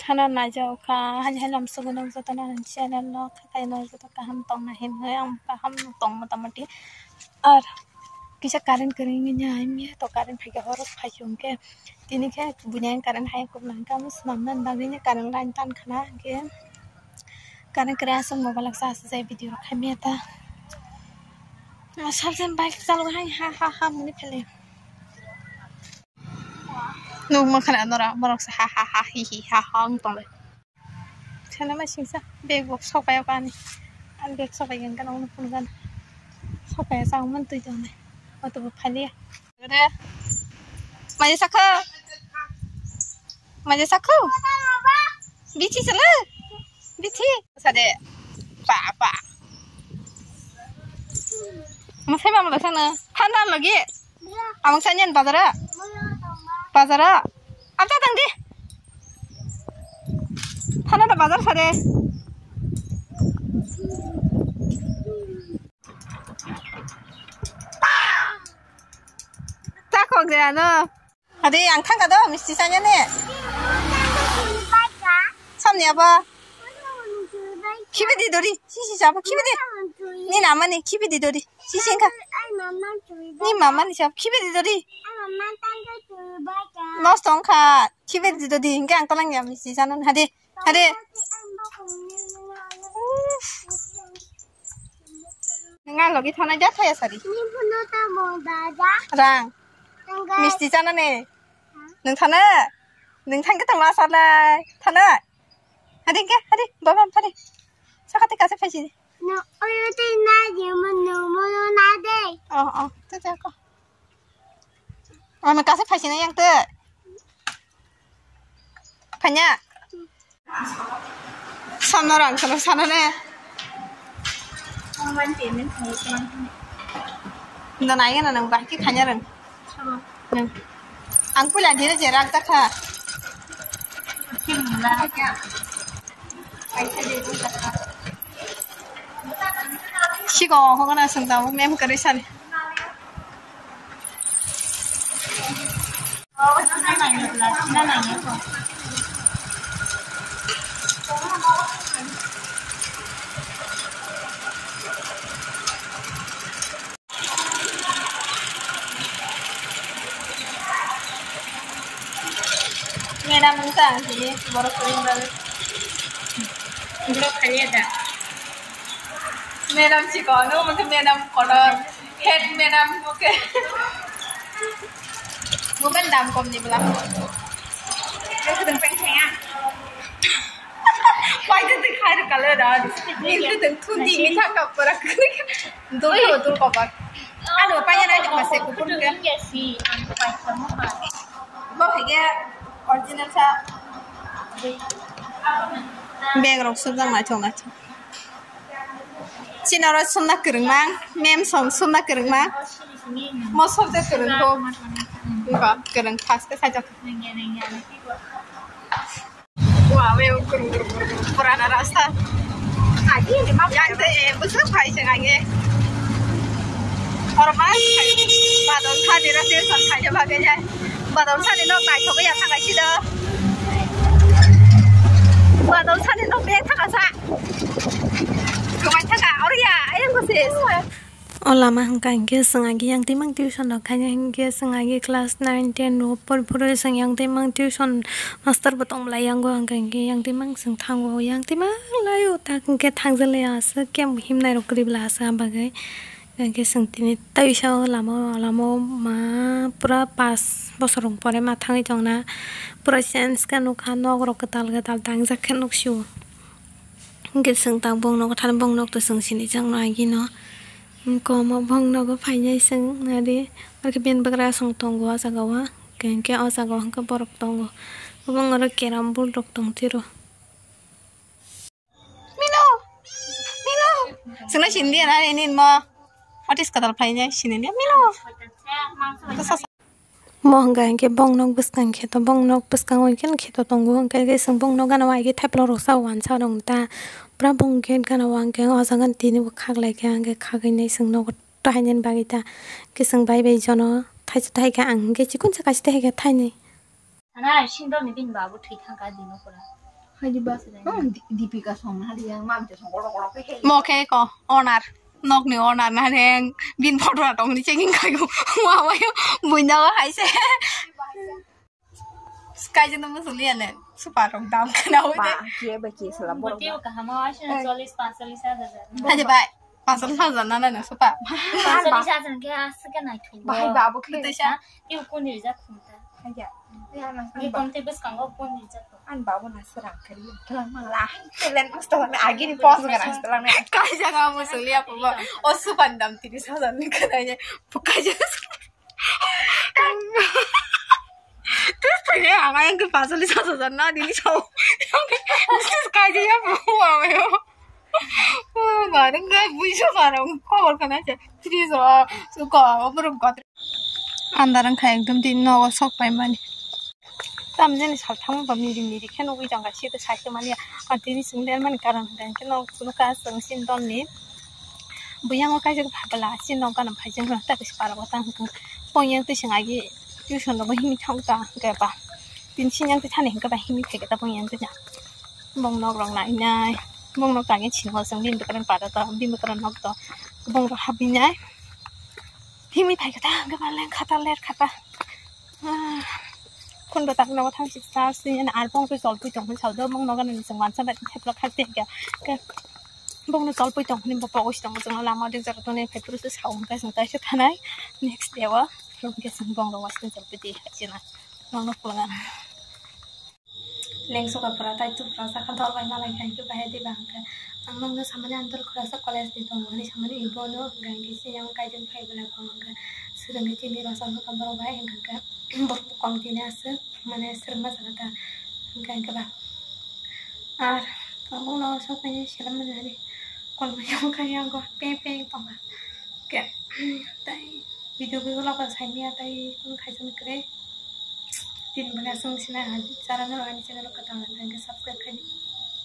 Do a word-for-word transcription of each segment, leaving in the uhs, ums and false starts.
Thana naijao kha, haini hai lamsogo nang joto nang channel no khakai no joto kaham tongna hinwi ang kaham tong motamoti. Ar kisa current kwrwi wngya mia to current phaikhe horo phai chwng khe tini khe buini ang current hai kok nang kha swnam nani bagwi current line tan khana hwnkhe current kwrwi aswk mobile sa aswk jai video rok khai mia ta. Sabsen bike chalo hai ha ha ha muni phele. Nuk makhana nora borok se ha ha ha hi hi ha ha wng tonglai. Sana ma singsa bag bok sok pai ani. An bag sok pai gan kan ono phun gan. Sok pai sa man tui tonglai. Oto bo phaliya. Re. Maje sakho. Maje sakho. Bithi sele. Bithi. Sade. Pa pa. Masai mama sana. Thanda lagi. Amang sanyan bazara. Bazara. Amta tang di. Thana da bazar sare. Ta khok de ano. Ade ang thangka do misti sanya ne. Samni abo. Khibi di dori. Sisi sabo khibi di. Ni namani khibi di dori. Sisi engkha. Ni mama ni sabo khibi di dori. Nosto wngkha. Khibi di dori. Engkha ang talang ya misti sanya ne. Hadi. Hadi. Nang logi thana ja thaya sari. Rang. Misti chana ne. Nang thana. Nang thangke tong ma salai. Thana. Hadi ke, hadi. Baba, hadi. Sakati kase phaisi. No, oyo te na je mo no mo no na de. Oh, oh. Te te ko. Ano kase phaisi na yang te. Phanya. Sana rang sana sana ne. Online payment khai khe. Nda nai na nang bahki khanya rang. Ang pula dire je rak ta kha. Sigo hogana sung ta mem kare sani. Madam wngkha ang tini borok kwrwng bagwi. Borok khaiya da. Madam si kono, mungkin madam kono, head madam, oke. Bukan dam kom ni belah. Yang sedang pengen ya. Paida de khai kala da. Ni de tun di mi thang ka pura. Dul ko, dul ko bak. Ano paida na de mase kupun ke. Bo hege original sa. Bag rok sujak naithok naithok. Chini oro sumna kwrwngma, mem song sumna kwrwngma. Mo sobjak kwrwng kho. Wngkha kwrwng first khe sajak. Wow, eu kwrwng kwrwng kwrwng kwrwng purana rasta. Yang te, eh, bwswk phai se nang ye. Oro ma badol sani ro station khaina bagwi jai. Badol sani nok naithok ya thangkai si do. Badol sani nok bek thangka sa. Kwmai thangka oro ya, ayang ko se. O lama hwnka hinkhe chwng agi yang twi mang tuition rok khaina hinkhe chwng agi class nine ten rok pori pori chwng yang twi mang tuition master bo tong bwlai yango hwnka hinkhe yang twi mang chwng thango yang twi mang laio tak hinkhe thangjalai aswk khe himnai rok kwrwi bwla aswk ah bagwi. Hinkhe chwng tini tei sa o lama o, lama o ma pura pash bosor rok pore ma thangwi tongna pura change khe nukha, nok rok kwtal kwtal tangjak khe nuksio. Hinkhe chwng tang bong nogo thani bong nok to chwng sini chang no agi no. Hinkhe omo bong nogo phainai chwng nari, arokhe bini bwkrasong tongo o jaga o, hinkhe o jaga o hinkhe borok tongo. Obo oro carrom board rok tong tiro. Milo! Milo! Chwngno siniya na nini mo? What is kadal phainai siniya? Milo! Mo hwnka hinkhe bong nok bwskang kheto, bong nok bwskango hinkhe kheto tongo, hinkhe chwng bong nok gana o aigwi thaiplok rok sa wansa rok ta. Pura bong gate gana o hinkhe o jaga tini bo khaklai khe hinkhe khagwi nai chwng nogo tahainani bagwi ta. Hinkhe chwng bai bai jono thaisa tahaikhe ang hinkhe chikon sa kaisa tahaikhe thainwi. Ana sindor ni bini babu thwi thangkha dino pura. Hai di bus na. Hmm, Di-, Dipika song na di yang mam je song koro koro ke he. Mo khe ko owner. Nok ni owner na reng bin photo na tong ni checking khai ko. Wa wa yo buina wa hai se. Sky je no musuli ane. Super rong dam kana ho de. Ba, ke ba ke sala borok. Buti ka hama wa shina chollis panchollis hajar. Hai de bai. Panchollis hajar na na na super. Panchollis hajar ke asik na thu. Bai ba bo khe. Tei sa. Tiu kun ri ja khum ta. Hai ya. Ni kom te bus kango kun ri ja khum. An ba bo na sara kari. Tlang ma la. Telen mas to na agi ni pos ga na tlang ne. Kai jaga musuli apa ba. O super dam tiri sa dan ni kana ye. Bukai ja. Terus tanya ang yang ke pasal di satu sana di sini so. Terus kaji ya bu ayo. Bareng ga bujo bareng khobor kana je. Tiri so suka obrok got. Andarang kha ekdom di nogo sok pai mani. Tam jeni sal thang ba miri miri khe nugui janga site saise mani. Atini sing der mani karon hwnkhe nok kuno ka song sin don ni. Buyango kaisa phabla sin nok gana phai jeng ta kis para botang hwnkhe. Pon yang twi sing agi tuition rogo himi thang ta hwnkhe ba. Tin sin yang twi thani hwnkhe ba himi phai khe ta pon yang twi na. Bong nok rok nai nai. Bong nok tangi singo song bini bwkrang para to bini bwkrang nok to. Bong rok habi nai. Himi phai khe ta hwnkhe ba leng khata ler khata. Ah, khun bo tak nogo thang sik sa sini na ar bong twi chol pui tong sa do bong nogo nini song wansa bai thepla khak te ke ke bong no chol pui tong ni bo pogo sitong jong lama de jara tong ni phai puru sa sa ong kai song tai se thanai next day o rom ke song bong ro was chol pui di hai sina bong no pula. Lengso ka pura tai tu pura sa kha dol bai malai khai ke bahai di bang ke. Ang nong no samani ang dol khura sa college di tong ani samani ibo no gang ke si yang kai jeng phai bela ko ang ke. Sirang ke tini rasa no ka boro bai ang ke. Bor kom tini ase mane sirma sa ta. Ang ke ba. Ar ang no sa kai selam mane ani. Kol ma yang kai ang ko pe pe tong ka. Ke tai video bi ulo ko sai mi atai kun khai jeng kre. Tin bwlai aswk sina channel o ani channel o kwtal hwnkhe subscribe khai di.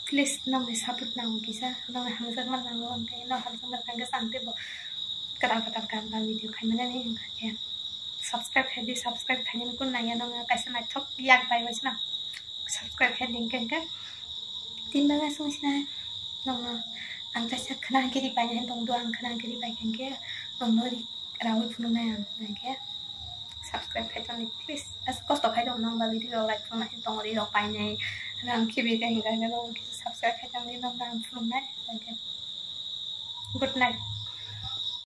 Please nokni support nango kisa, nokni hamjakma nango hwnkhe nok hamjakma hwnkhe chang teibo kwtal kwtal kam kam video khaimani hwnkhe subscribe khai di, subscribe khainani kun nangya nokno kaisa naithok yak bai waisana subscribe khai di hwnkhe hwnkhe tin bwlai aswk sina nokno ang kaisa khna hwnkhe ri painani tongdo, ang khna hwnkhe ri paikha hwnkhe nokno ri. Rawi phunuknai ang hwnkhe subscribe khai tongdi please. As kosto khai tong nang ba video rok like phunuknai tong ri rok painai rang khibi khe hwnkhe hwnkhe nang subscribe khai tongdi nang rang phunuknai hwnkhe good night.